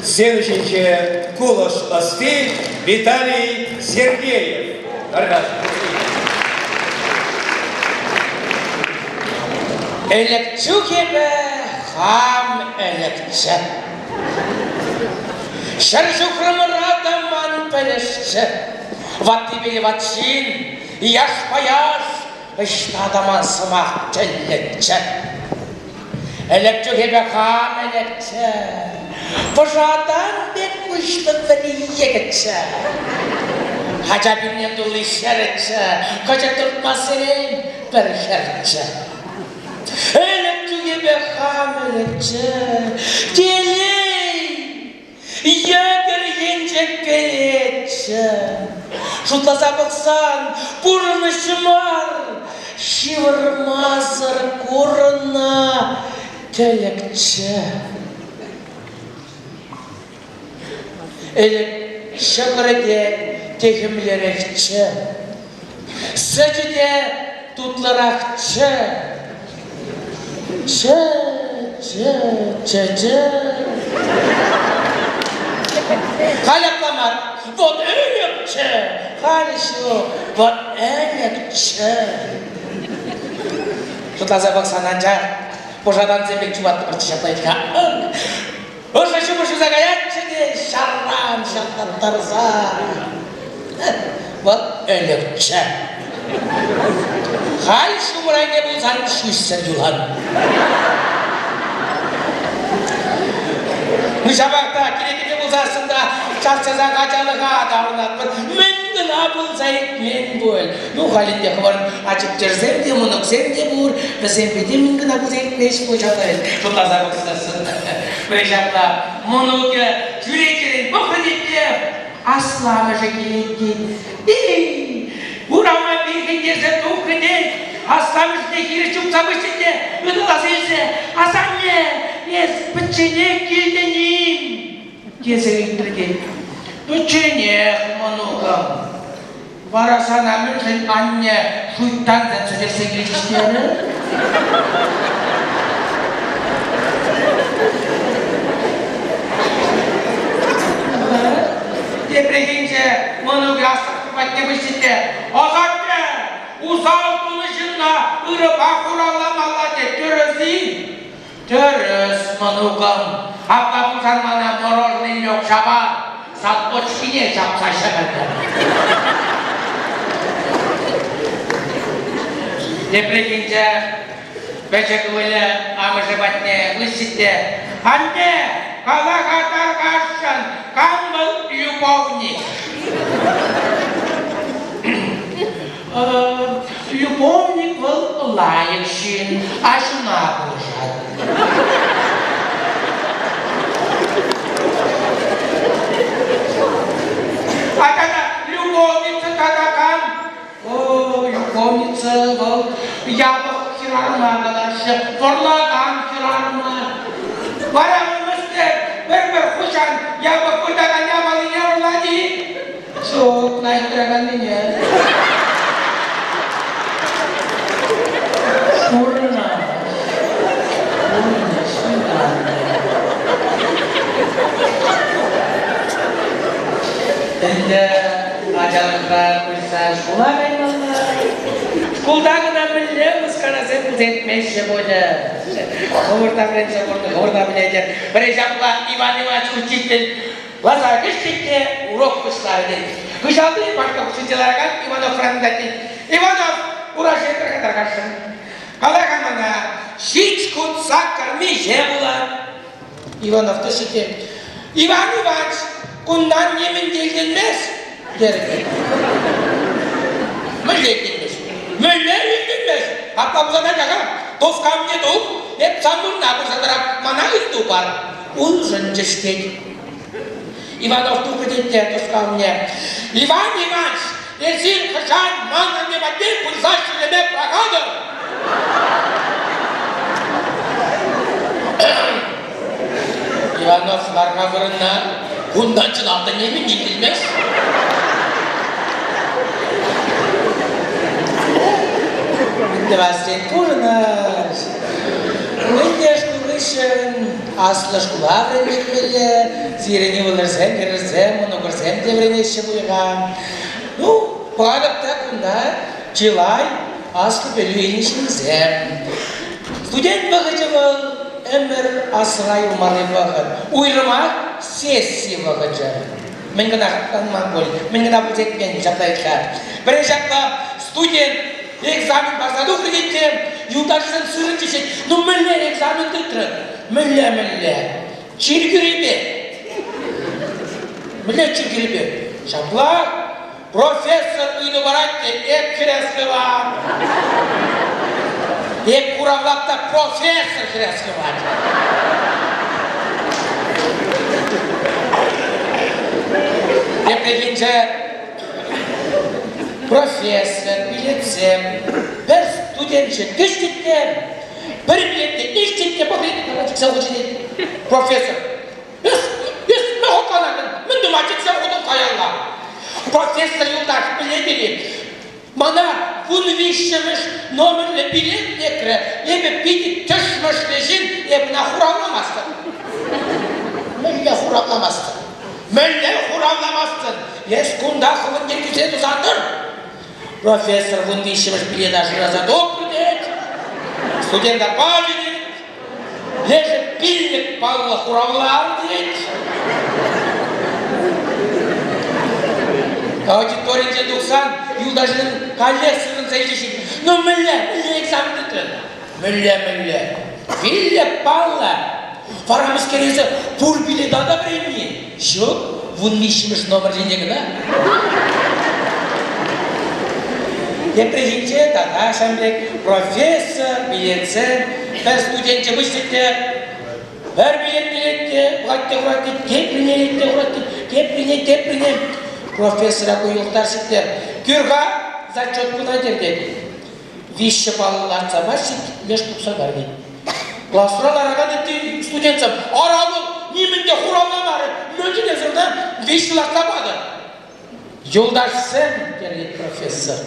Сцена ҫинче кулӑш ӑсти Виталий Сергеев. Ӗлӗк чух эпӗ хам ӗлӗкчӗ. Ҫӗр ҫухрӑмра та ман пӗлӗшчӗ. Ваттипе ват ҫын, яшпа яш, ӑҫта та ман сӑмах тӗллӗччӗ. Ӗлӗк чух эпӗ хам ӗлӗкчӗ, пӑшатан пек куҫлӑ вӗри йӗкӗтчӗ. Ача пӳрнем тулли ҫӗрӗччӗ, кӑчӑк туртмассерен пӗр хӗрччӗ. Ӗлӗк чух эпӗ хам ӗлӗкчӗ, телей Йӗкӗр енчен перетчӗ. Шутласа пӑхсан пурнӑҫ мар, ҫывӑрмасӑр курнӑ тӗлӗкчӗ. Ӗлӗк ҫӑкӑрӗ те техӗмлӗрехчӗ. Сӗчӗ те тутлӑрахчӗ. Чӗ, чӗ, чӗ, чӗ. Халь апла мар. Вӑт ӗлӗкчӗ. Халь ҫук. Вӑт ӗлӗкчӗ. Шутласа пӑхсан анчах пушатансем пек чупаттӑмӑрччӗ ҫапла ха. Ӑшӑ ҫумӑр ҫуса каятчӗ те ҫарран ҫатлаттарса. Вӑл ӗлӗкчӗ. Халь ҫумӑр айне пулсан ҫӳҫсӗр юлан. Ну ҫапах та кирек пулсассӑн та час-часах ачалӑха таврӑнатпӑр. Мӗн кӑна пулса иртмен пуль. Ну халь ӗнтӗ хӑвӑрӑн ачӑкчӑрсем те, мӑнуксем те пур. Вӗсемпе те мӗн кӑна пулса иртмест пуль ҫапла шутласа пӑхсассӑн. Пӗр ҫапла мӑнукӗ чӳречерен пӑхрӗ тет те асламӑшӗ килет тет. Эй, урама вирхӗнтерсе тухрӗ тет. Асламӑшне хирӗҫ чупса пычӗ те ыталаса илсе, асанне, эс пӗчченех килтӗн-им? тесе ыйтрӗ тет. Пӗчченех, мӑнукӑм. Вара сана мӗншӗн анне шуйттансем сӗтӗрсе килчӗҫ терӗ? Тепрехинче мӑнукӗ аслашшӗ патне пычӗ те, Асатте, усал тунӑ ҫынна ырӑпа хуравламалла тет, тӗрӗс-и? Тӗрӗс, мӑнукӑм. Апла пулсан мана мороженое илме укҫапа сан очкине ҫапса ҫӗмӗртӗм. Тепрехинче пӗчӗк ывӑлӗ амӑшӗ патне выҫҫит те, Анне, кала-ха тархасшӑн, кам вӑл любовник? Любовник вӑл лайӑх ҫын, аҫуна пулӑшать. А тата любовница тата кам? О, любовница вӑл япӑх хӗрарӑма калаҫҫӗ, вӑрлакан хӗрарӑма. Вара вӑл пӗр-пӗр хуҫан япӑх выртакан япалине вӑрлать-и? Ҫук, лайӑхтараканнине. Пурӑнать. Пурӑнать, Ӗнтӗ ачалӑхра пырса шкула каймалла. Шкулта кӑна мӗнле мыскарасем вӗрентмеҫҫӗ пулӗ. Хӑвӑр та вӗренсе курнӑ, хӑвӑр та пӗлетӗр. Пӗрре ҫапла Иван Иванович учитель Ласа кӗҫ те урок пуҫларӗ тет. Хыҫалти парта хушшинче ларакан Ивановран ыйтать тет. Иванов, ура ҫине тӑрха тархасшӑн. Кала-ха мана, ҫич хут саккӑр миҫе пулать? Иванов та ҫитет. Иван Иванович, кунтан нимӗн те илтӗнмест, терӗ тет. Мӗнле илтӗнмест? Мӗнле илтӗнмест? Апла пулсан атя-ха, доска умне тух, эп сан вырӑна пырса тӑрап, мана ыйту пар. Улшӑнчӗҫ тет. Иванов тухрӗ тет те доска умне. Иван Иванович, эсир хӑҫан ман анне патне пырса ҫӳреме пӑрахатӑр? Иванов ларма вырӑнна кунтан чӑнах та нимӗн те килмест. Мӗн тӑвас тет, пурӑнать. Ӗнтӗ шкул хыҫҫӑн. хыҫҫӑн аслӑ шкула вӗренме кӗмелле, сирӗн ывӑлӑрсем, хӗрӗрсем, мӑнукӑрсем те вӗренеҫҫӗ пуль-ха. Ну, пӑхатӑп та кунта чылай аслӑ пӗлӳ илнӗ ҫынсем. Студент вӑхӑчӗ вӑл ӗмӗр асра юлмалли вӑхӑт, уйрӑмах сесси вӑхӑчӗ. Мӗн кӑна хӑтланман пуль, мӗн кӑна пулса иртмен ҫапла ыйтса. Пӗрре ҫапла студент экзамен парса тухрӗ тет те, юлташӗсем сырӑнчӗҫ, ну мӗнле экзамен тытрӑн? Мӗнле, мӗнле? Чиркӳрипе. Мӗнле чиркӳрипе? Ҫапла профессор ыйту парать те эп хӗрес хывам. Эп хуравлап та профессор хӗрес хывать. Тепрехинче профессор, билетсем, пӗр студентчӗ кӗҫ те пӗр билетне ик те пӑхрӗ чиксе хучӗ профессор. Эс, эс мӗн хӑтланатӑн? Мӗн тума чиксе хутӑн каялла? Профессор юлташ, пӗлетӗр-и, мана 13-мӗш номерлӗ билет лекрӗ. Эпӗ питӗ тӗшмӗшлӗ ҫын, эп ӑна хуравламастӑп. Мӗнле хуравламастӑн? Мӗнле хуравламастӑн? Эс кунта хӑвӑн йӗркӳсене туса тӑр. Профессор 13-мӗш билета шыраса тупрӗ тет. Студента пачӗ тет. Лешӗ пиллӗк паллӑ хуравларӗ тет. Аудиторинчен тухсан юлташӗсем каллех сырӑнса илчӗҫ. Ну мӗнле, мӗнле экзамен тытрӑн? Мӗнле, мӗнле? Пиллӗк паллӑ. Вара мӗскер эсӗ пур билета та вӗренни? Ҫук, 13-мӗш номерсене кӑна. Тепрехинче тата ҫавӑн пек профессор, билетсем, пӗр студенчӗ выҫсӑк те пӗр билет илет те хурать те хурать те, теприне илет те хурать те, теприне, теприне. Профессора ку юлтарчӗ те, кӳр-ха, зачет куна тет. Виҫҫӗ паллӑ лартса пачӗ, леш тухса кар тет. Класра ларакан ытти студентсем, ара вӑл нимӗн те хуравламарӗ, мӗншӗн эсӗ ӑна виҫҫӗ лартса патӑн? Юлташсем, терӗ профессор,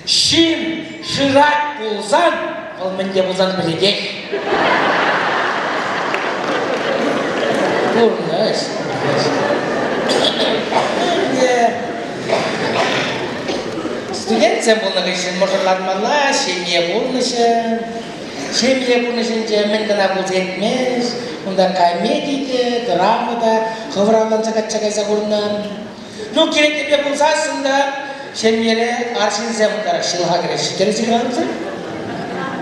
ҫын шырать пулсан, вӑл мӗн те пулсан пӗлетех. Пурнӑҫ, пурнӑҫ. Студентсем пулнӑ хыҫҫӑн мӑшӑрланмалла, ҫемье пурнӑҫӗ. Ҫемье пурнӑҫӗнче мӗн кӑна пулса иртмест, унта комеди те, драма та, хӑвӑр авланса качча кайса курнӑ. Ну, кирек епле пулсассӑн та ҫемьере арҫынсем ытларах ҫылӑха кӗреҫҫӗ. Тӗрӗс-и хӗрарӑмсем?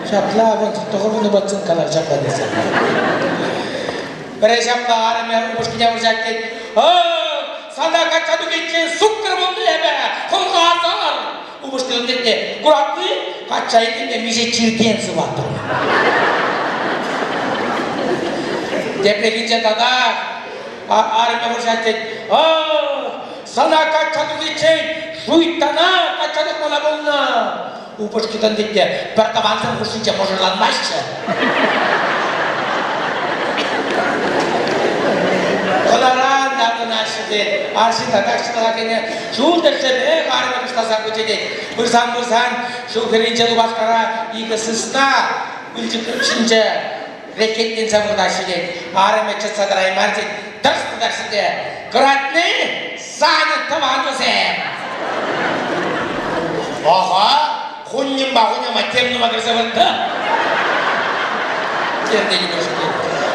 Ҫапла, вӑт, тӑхӑрвунӑ процент калар ҫапла тесе. Пӗрре ҫапла арӑмӗ упӑшкине вӑрҫать тет. Сана качча тухиччен суккӑр пулнӑ эпӗ, хӑлхасӑр! Упӑшки тет те, куратни, качча илтӗм те миҫе чиртен сыватрӑм. Тепрехинче тата арӑмӗ вӑрҫать тет. Сана качча тухиччен шуйттана качча тухмалла пулнӑ. Упӑшки тӑн тет те, пӗр тӑвансем хушшинче мӑшӑрланмаҫҫӗ. Хӑнаран таврӑнаҫҫӗ тет, арҫын татах чӑтӑха кӗнӗ. Ҫул тӗршшӗпех арӑмӗ кӑшласа пычӗ тет. Пырсан-пырсан ҫул хӗрринче лупашкара икӗ сысна пылчӑк ҫинче реххетленсе выртаҫҫӗ тет. Арӑмӗ чӑтса тӑраймарӗ тет, тӑрс тытаҫҫӗ те, Кӑратни санӑн тӑванусем! Аха, хунньӑмпа хуняма тем нума кӗрсе выртнӑ. Тем тенӗ пур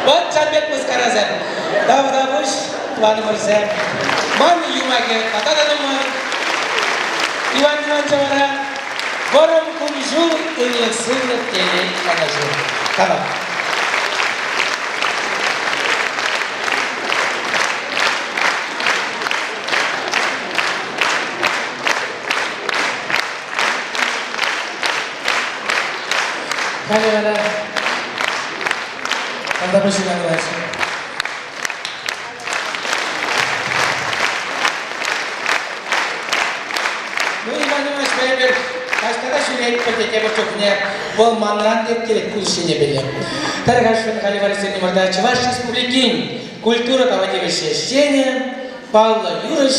Вӑт ҫав пек мыскарасем. Тавтапуҫ, тӑванӑмӑрсем. Ман юмахӗ тата та нумай. Иван Иванович вара вӑрӑм кун-ҫул, ырлӑх-сывлӑх, телей, канашу. Тавах. Халӗ вара Тавтапуҫ Иван Иванович. Ну, Иван Иванович, эпир таҫта та ҫӳретпӗр те тепӗр чухне вӑл манран теттерет кулӑшсене пӗле. Тархасшӑн халӗ варисен Мӑрта Чӑваш Республикин культура тава тивӗҫлӗ ӗҫченӗ, паллӑ юрӑҫ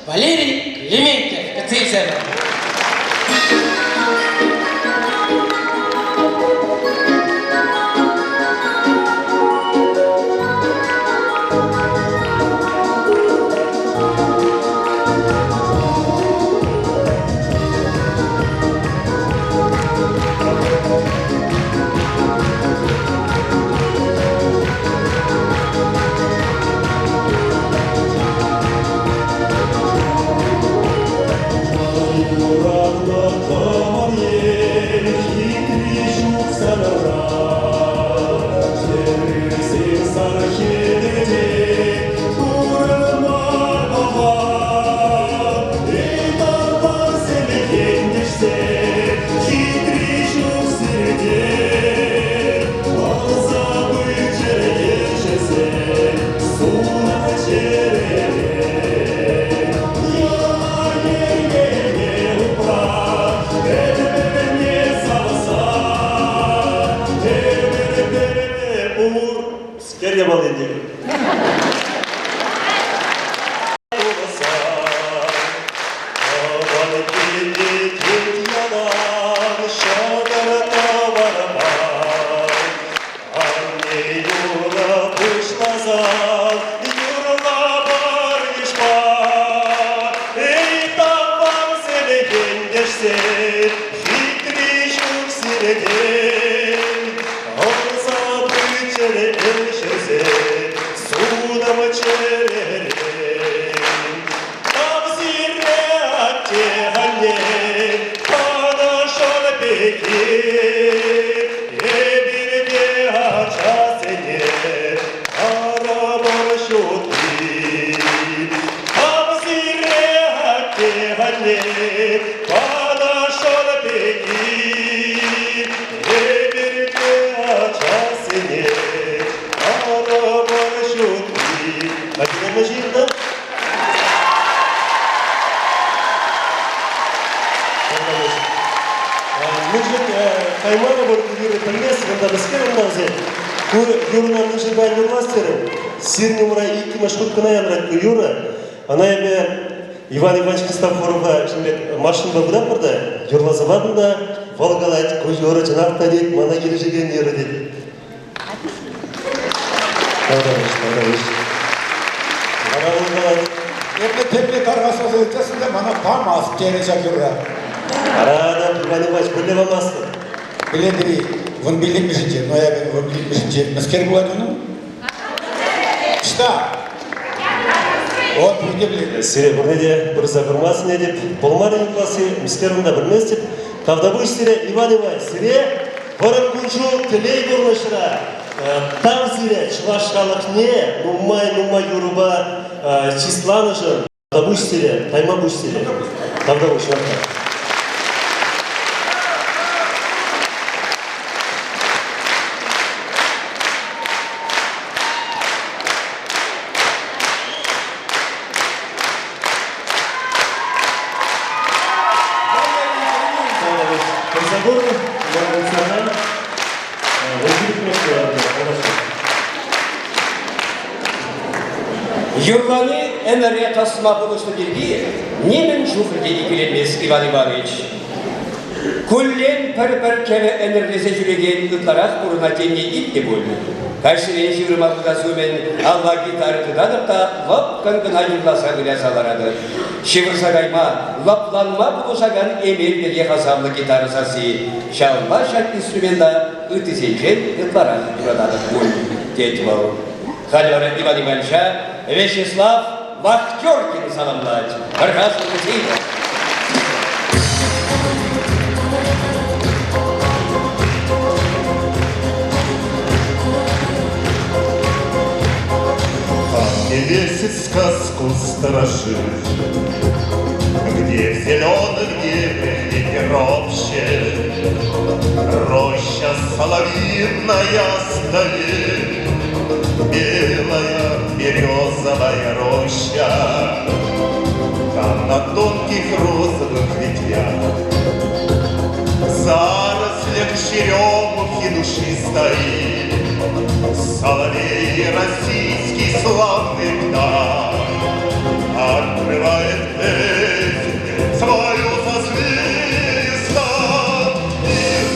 Валерий Клементьев кӗтсе илсемӗр. пулсан, юрлапӑр йышпа. Эй, тӑвансем, ентешсем, хитри ҫук сиртен. Ӑнса пыччӑр ӗҫӗрсем, сунам чӗререн. Тав сире, атте-анне, панӑшӑн пекки. Эпир те ачасене парӑпӑр ҫутти. Тав сире, атте-анне, панӑшӑн пекки. Эпир те ачасене парӑпӑр ҫутти. Атте-анне ҫырнӑ. Мӗншӗн каймарӑмӑр ку юрӑ пӗлместӗп, унта мӗскер ӑнлансен. Ку юрӑна мӗншӗн паян юрлас терӗм. Сирӗн умра иккӗмӗш хут кӑна янрать ку юрӑ. Ӑна эпӗ Иван Иванович Христофоровпа ҫын пек машинӑпа пыратпӑр та, юрласа патӑм та, вӑл калать, ку юрӑ чӑнах та тет, мана килӗшекен юрӑ тет. Тавтапуҫ, тавтапуҫ. Вара вӑл калать. Эпӗ тепре тархасласа ыйтсассӑн та мана памасть терӗ ҫак юрра. Ара, Иван Иванович, мӗнле памастӑн? Пӗлетӗр-и, вунпиллӗкмӗшӗнче, ноябрь вунпиллӗкмӗшӗнче мӗскер пулать унӑн? Ӑҫта? Вот, пурте пӗлетӗр. Сире пурне те пырса курма сӗнетӗп. Пулмарӗ юрласси, мӗскер унта пӗлместӗп. Тавтапуҫ сире, Иван Иванович, сире вӑрӑм кун-ҫул телей пурнӑҫра. Тав сире чӑваш халӑхне нумай-нумай юрӑпа чысланӑшӑн. Тавтапуҫ сире, тайма пуҫ сире. Тавтапуҫ, Варка. Пырса курнӑ, Иван Юрлани ӗмӗре тӑсма пулӑшнӑ пирки нимӗн чухлӗ те иккӗленмест Иван Иванович. Куллен пӗр-пӗр кӗвӗ ӗнӗрлесе ҫӳрекен ытларах пурӑнать тени илтнӗ пуль. Каҫсерен ҫывӑрма тытас умӗн алла гитара тытатӑп та лӑпкӑн кӑна юрласа выляса ларатӑп. Ҫывӑрса кайма, лӑпланма пулӑшакан эмел пекех асамлӑ гитара сасси. Ҫавӑнпа ҫак инструмента ыттисенчен ытларах юрататӑп пуль, тет вӑл. Халь вара Иван Ивановича Вячеслав Вахтеркин саламлать. Тархасшӑн кӗтсе Весит сказку сторожит, Где в зеленых деревьях роще Роща соловьиная стоит, Белая березовая роща. Там на тонких розовых ветвях Зарослях черемухи душистой Соловей российский славный птах Открывает песню свою со свистом, И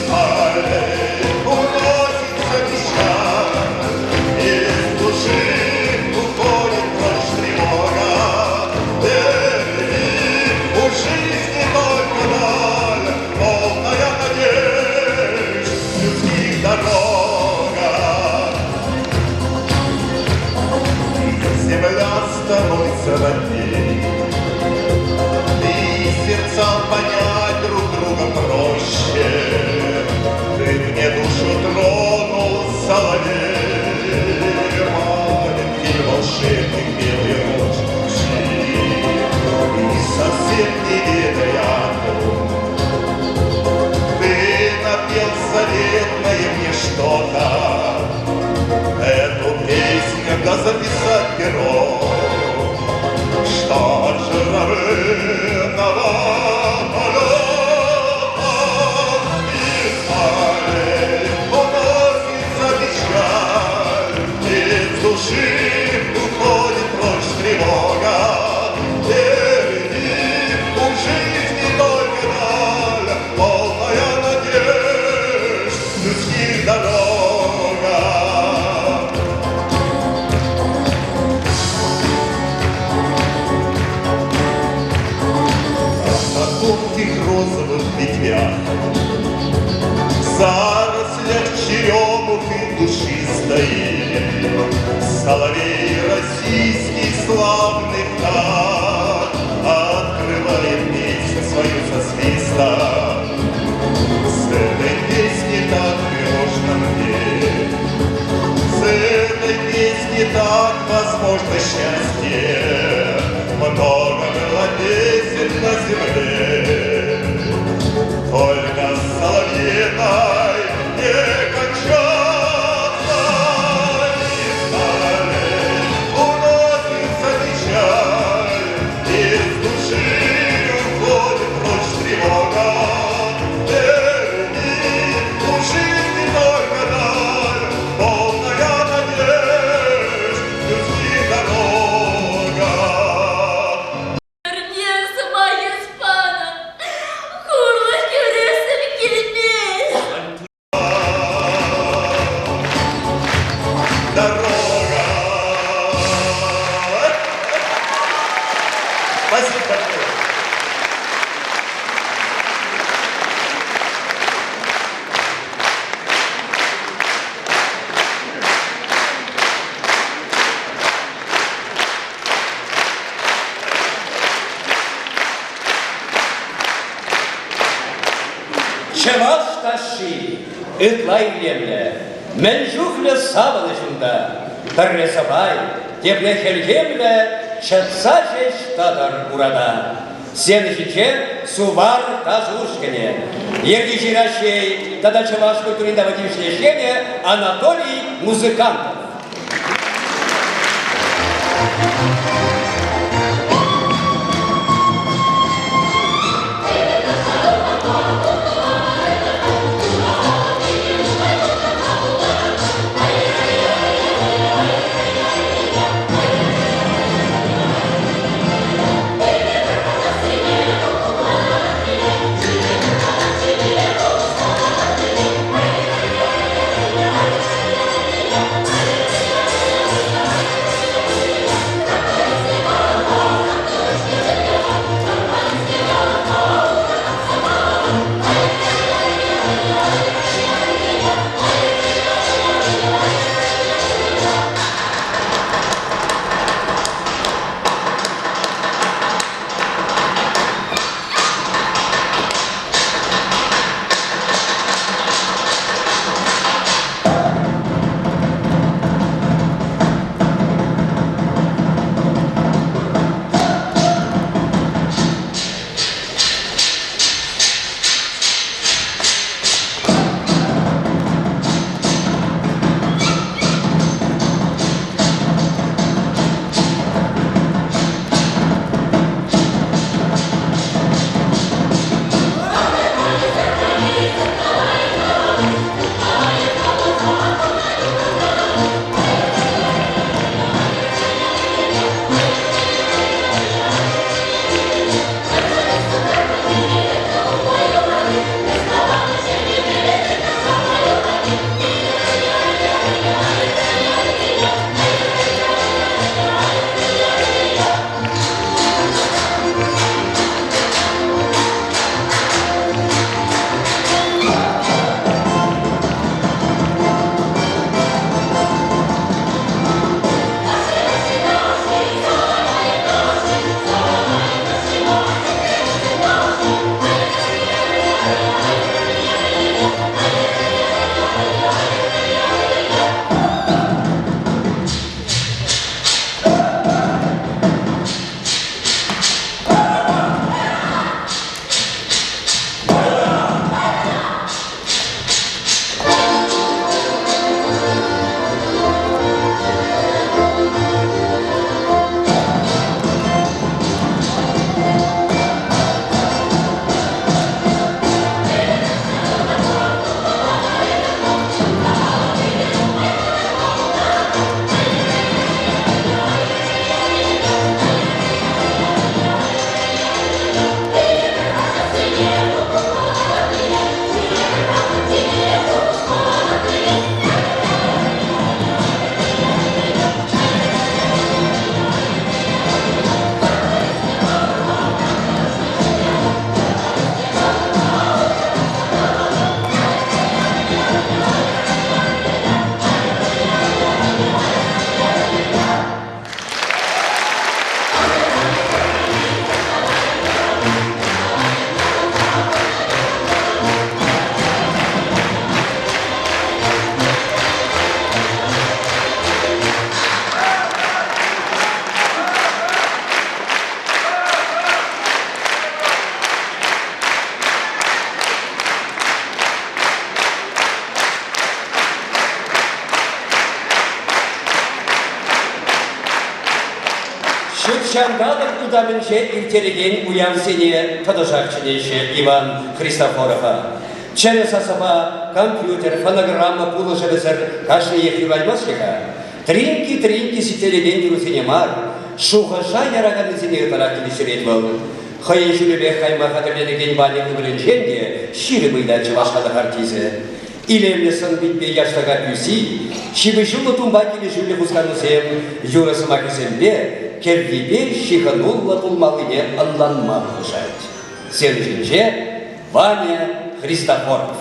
полей уносится печаль, Из души уходит прочь тревога. Впереди у жизни только даль, Полная надежд людских дорога. Земля становится родней, И сердцам понять друг друга проще. Ты мне душу тронул, соловей, Маленький волшебник белой рощи. И совсем не ведая о том, Ты напел заветное мне что-то, Эту песню да записать перо, Что от журавлиного полета Из полей уносится печаль, Из души уходит прочь тревога. Впереди у жизни только даль, Полная надежд людских дорога. российский славный птах Открывает песню свою со свистом. С этой песни так тревожно мне, С этой песни так возможно счастье. Много было песен на земле, Только соловьиной не кончаться. Из уносится печаль, Из души уходит прочь тревога. Верни у жизни только даль, Полная надежд, людских дорога. Сӑмахӗ панӑ, хурлӑх кӳресӗм килмен. Дорога. Спасибо большое. Чӑваш ташши ытла илемлӗ. Мӗн чухлӗ савӑнӑҫ унта. Пӗрре сӑпай, тепре хӗлхемлӗ чӑтса ҫеҫ тӑтӑр урана. Сцена ҫинче Сувар ташӑ ушкӑнӗ. Ертӳҫи Раҫҫей тата чӑваш культурин тава тивӗҫлӗ ӗҫченӗ Анатолий Музыкантов. Ҫут ҫанталӑк ытамӗнче ирттерекен уявсене тӑтӑшах чӗнеҫҫӗ Иван Христофорова. Чӗрӗ сасӑпа компьютер, фонограмма пулӑшӑвӗсӗр кашниех юраймасть-ха. Тринки-тринки сиктерекен юрӑсене мар, шухӑша яраканнисене ытларах килӗштерет вӑл. Хӑйӗн ҫулӗпех кайма хатӗрленекен Ваня ывӑлӗнчен те ҫирӗп ыйтать чӑваш халӑх артисчӗ. Илемлӗ сӑн-питпе яштака пӳ-си, ҫыпӑҫуллӑ тумпа килӗшӳллӗ хусканусем юрӑ сӑмахӗсемпе, кӗввипе ҫыхӑнуллӑ пулмаллине ӑнланма пулӑшать. Сцена ҫинче Ваня Христофоров.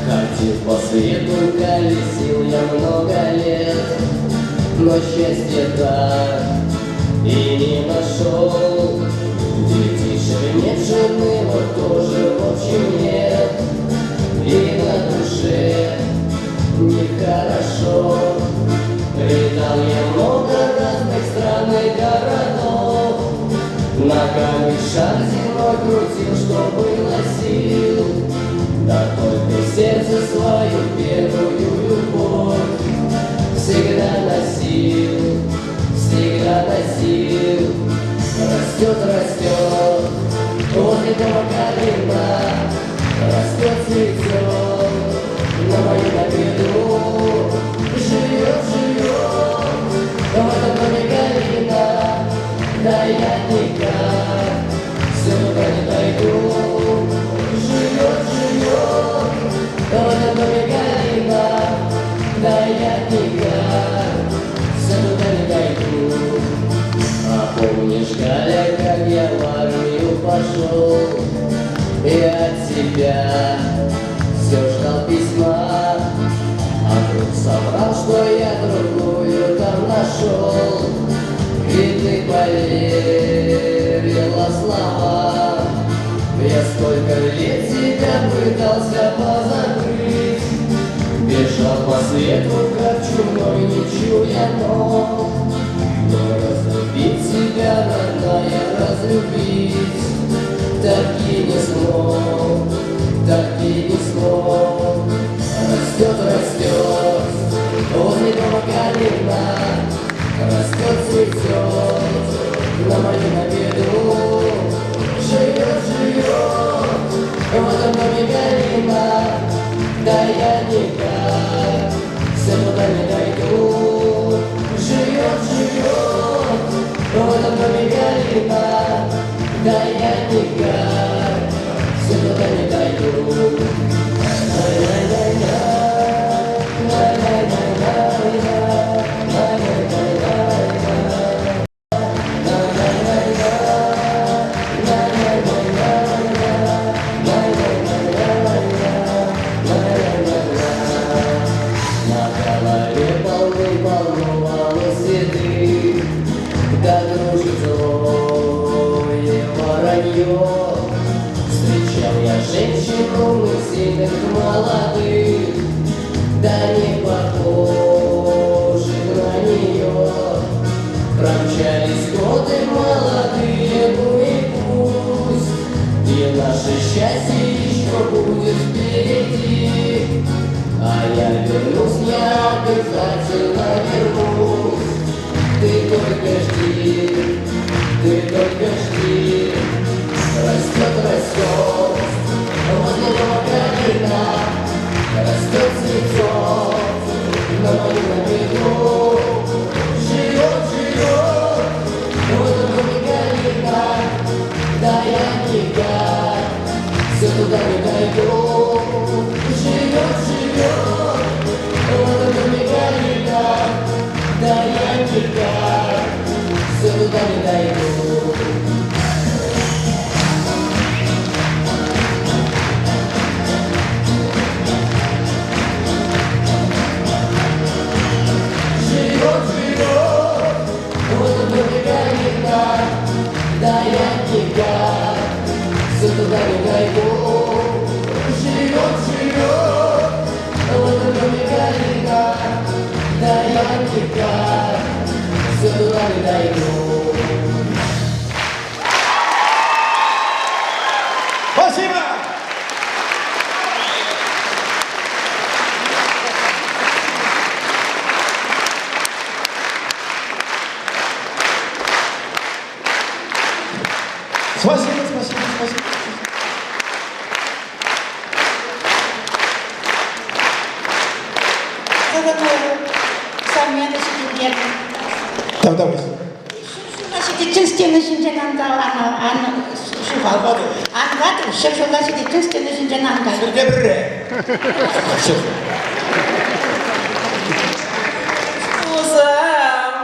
Ходил по свету, колесил я много лет, Но счастья так и не нашел. Детишек нет, жены вот тоже в общем нет, И на душе нехорошо. Видал я много разных стран и городов, Ногами шар земной крутил, что было сил. Да только сердце свою первую любовь Всегда носил, всегда носил. Растет, растет возле дома калина, Растет, цветет на мою на беду. Живет, живет в этом доме калина, Да я никак все туда не дойду. Живет, живет в этом доме калина, Да я никак все туда не дойду. А помнишь, Галя, как я в армию пошел, И от тебя все ждал письма, А друг соврал, что я другую там нашел, И ты поверила словам. Я столько лет тебя пытался позабыть, Бежал по свету, как чумной, не чуя ног. Но разлюбить себя, родная, разлюбить Так и не смог, так и не смог. Растет, растет возле дома калина, Растет, цветет на мою на беду. Живет, живет в этом доме калина, Да я никак все туда не дойду. Живет, живет в этом доме калина, Да я никак все туда не дойду. На голове полны-полно волос седых, Да дружит злое воронье. Встречал я женщин умных, сильных, молодых, Да не похожих на нее. Промчались годы молодые, ну и пусть, И наше счастье еще будет впереди. А я вернусь, я обязательно вернусь. Ты только жди, ты только жди. Растет, растет возле дома калина, Растет, цветет на мою на беду. Живет, живет в этом доме калина, Да я никак все туда не дойду. Живет, живет в этом доме калина, Да я никак все туда не дойду. Все туда не дойду. Живет, живет, в этом доме Галина, да я никак все туда не дойду. Спасибо! Спасибо, спасибо, спасибо. Савнена ҫитӗнтернӗ. Тавтапуҫ. Ҫула ҫитиччен стена ҫинчен ан ан ҫухал. Ан ватӑр, 100 ҫула ҫитиччен стена ҫинчен ан кай. Ҫӗрте пӗрре. Тусам!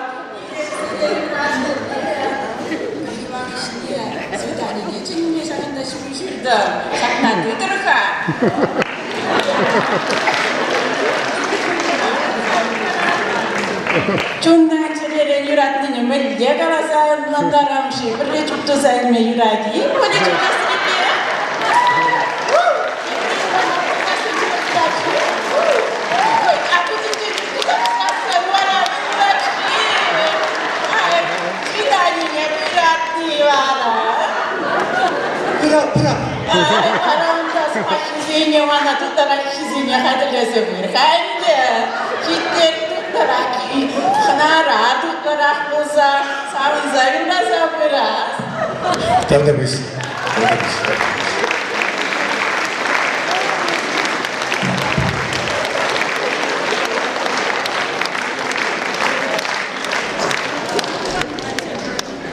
Свиданине чӗнме ҫакӑнта ҫыру ҫыртӑм. Ҫакна тытӑр-ха. Чунтан чӗререн юратнине мӗнле каласа ӑнлантарам-ши? Пӗрре чуп туса илме юрать-и? Пулӗ чупассипе. Свиданине юратни вара. Пыра, пыра. Вара унта сӑмаххисене мана тутараккисене хатӗрлесе пыр-ха ӗнтӗ. Ҫитер тутаракки хӑнара тутлӑрах пулса савӑнса юрласа пырас. Тавтапуҫ. Тавтапуҫ.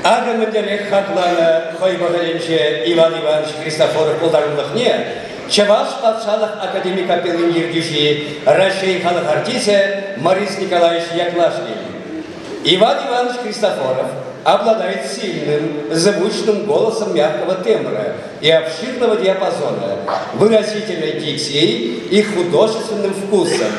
Акӑ мӗнлерех хакланӑ хӑй вӑхӑтӗнче Иван Иванович Христофоров пултарулӑхне Чӑваш патшалӑх академи капеллин ертӳҫи, Раҫҫей халӑх артисчӗ Борис Николаевич Яклашкин. Иван Иванович Христофоров обладает сильным, звучным голосом мягкого тембра и обширного диапазона, выразительной дикцией и художественным вкусом,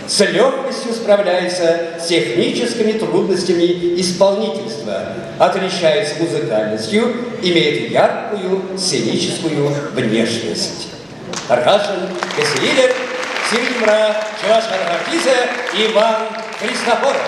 с легкостью справляется с техническими трудностями исполнительства, отличается музыкальностью, имеет яркую сценическую внешность. Тархасшӑн кӗтсе илӗр сирӗн умра чӑваш халӑх артисчӗ Иван Христофоров.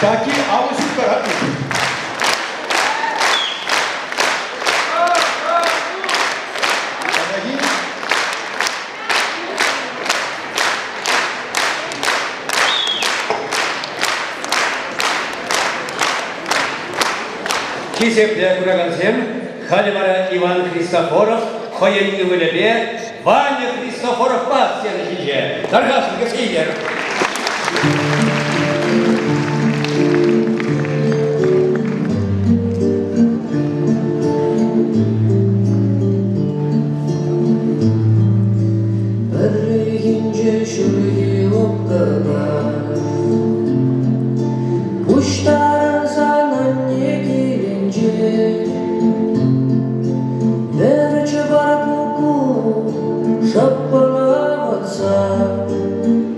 Таки алӑ ҫуптарать. Хисеплӗ куракансем, халӗ вара Иван Христофоров хӑйӗн ывӑлӗпе Ваня Христофоровпа сцена ҫинче. Тархасшӑн кӗске илер. Пӗррехинче ҫурхи лӑпкӑна Пуҫтарӑнсан анне килӗнче Пӗр чӑпар куккук шӑппӑн авӑтса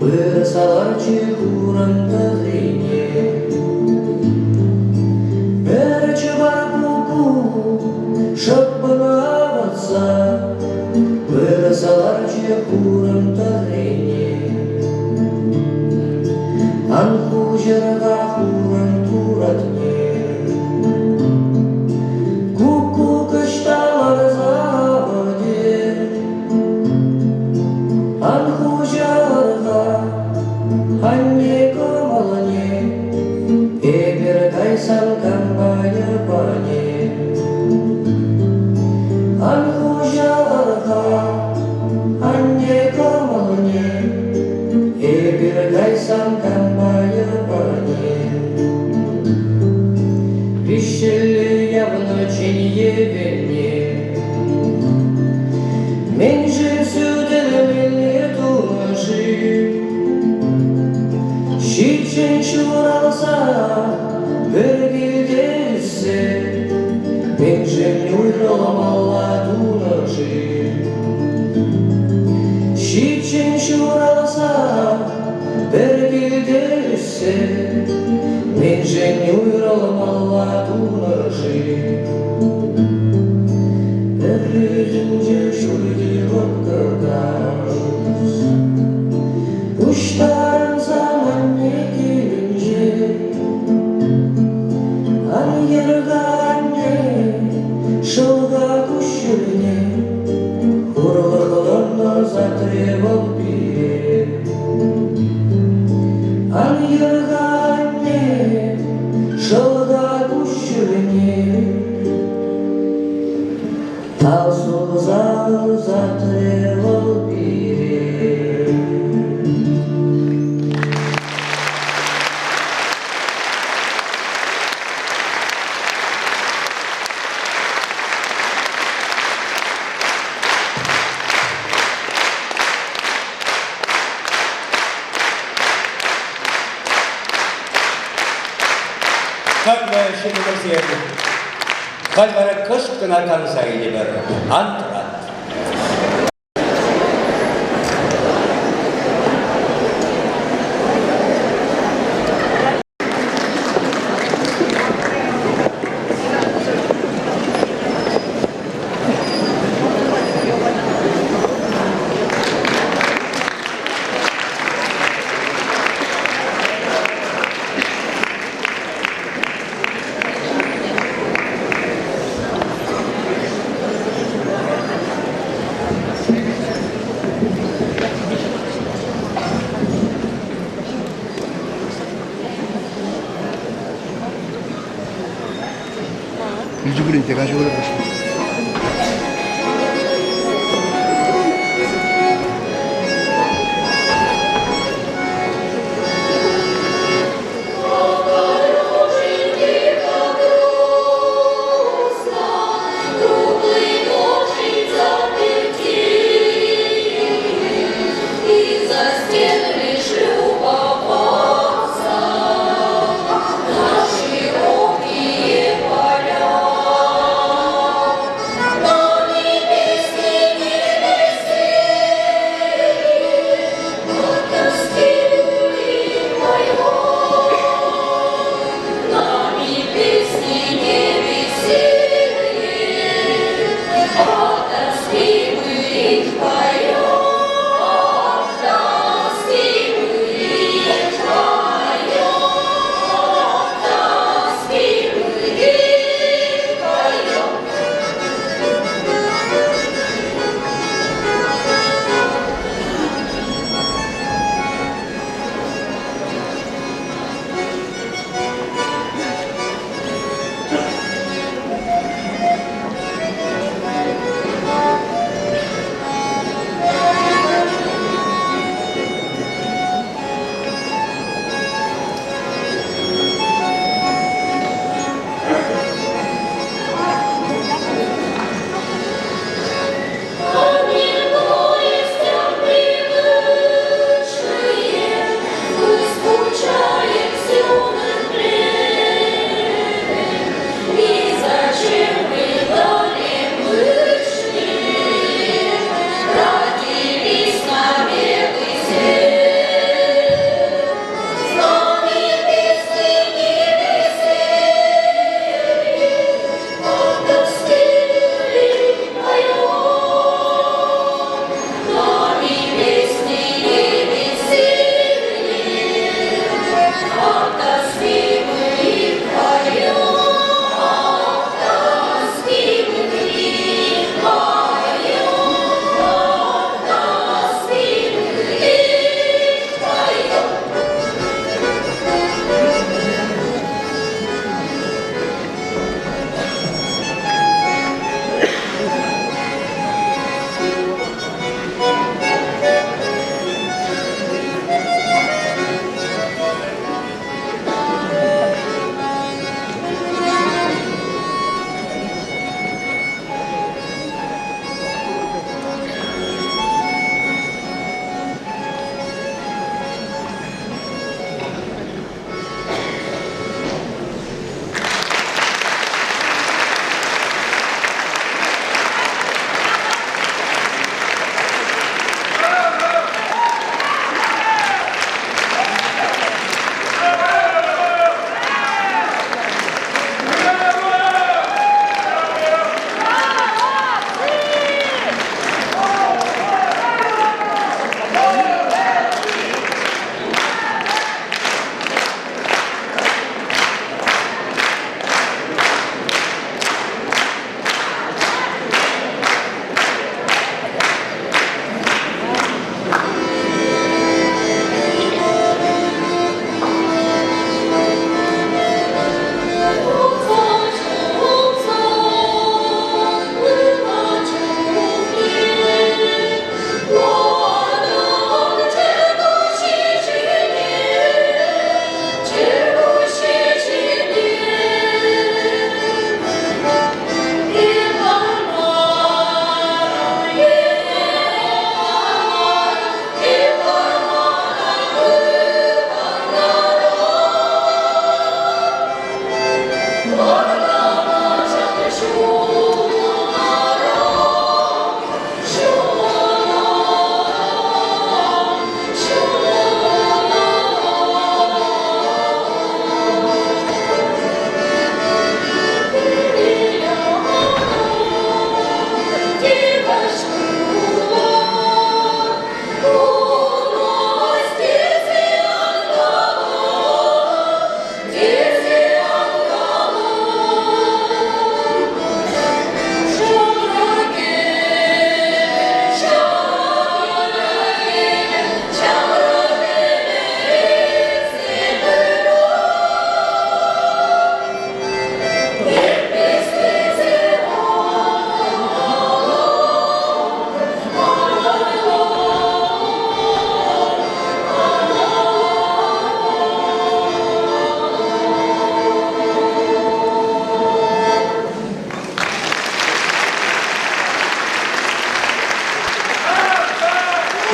Пырса ларчӗ хурӑн тӑррине. Пӗр чӑпар куккук шӑппӑн авӑтса Пырса ларчӗ хурӑн тӑррине. Ан хуҫӑр-ха хурӑн туратне. Куккук ӑҫта ларса авӑтӗ? Ан хуҫӑр-ха анне кӑмӑлне, Эпир кайсан кам пайӑпане? Ан хуҫӑр-ха анне кӑмӑлне, Эпир кайсан кам пайӑпане? Виҫҫӗлле явнӑ чӗньевене Мӗншӗн сӳтӗлмелле тунӑ-ши? Ҫиччӗн ҫуралса пӗр килте ӳссе Мӗншӗн уйрӑлмалла тунӑ-ши? Ҫиччӗн ҫуралса пӗр килте ӳссе Мӗншӗн уйрӑлмалла тунӑ-ши? Пӗррехинче ҫурхи лӑпкӑ каҫ Пуҫтарӑнсан анне килӗнче Ан йӗр-ха, анне, шӑлха куҫҫульне Хурлӑхлӑн ӑсатрӗ вӑл пире. Ан йӗр-ха, анне, шӑлха куҫҫульне Тав суса ӑсатрӗ вӑл пире. Хаклӑ ҫӗнӗ Халь вара кӑшт кӑна канса илӗпӗр. Ан тӑрат. Илчӗ пулин те каҫӑ И за стены лишь любоваться на широкие поля.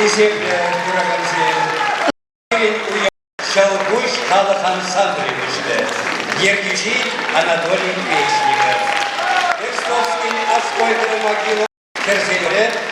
Хисеплӗ куракансем, пирӗн уяв Ҫӑлкуҫ халӑх ансамблӗ уҫрӗ. Ертӳҫи Анатолий Печников. Перстовскин Аскольдова могила хӗрсемре.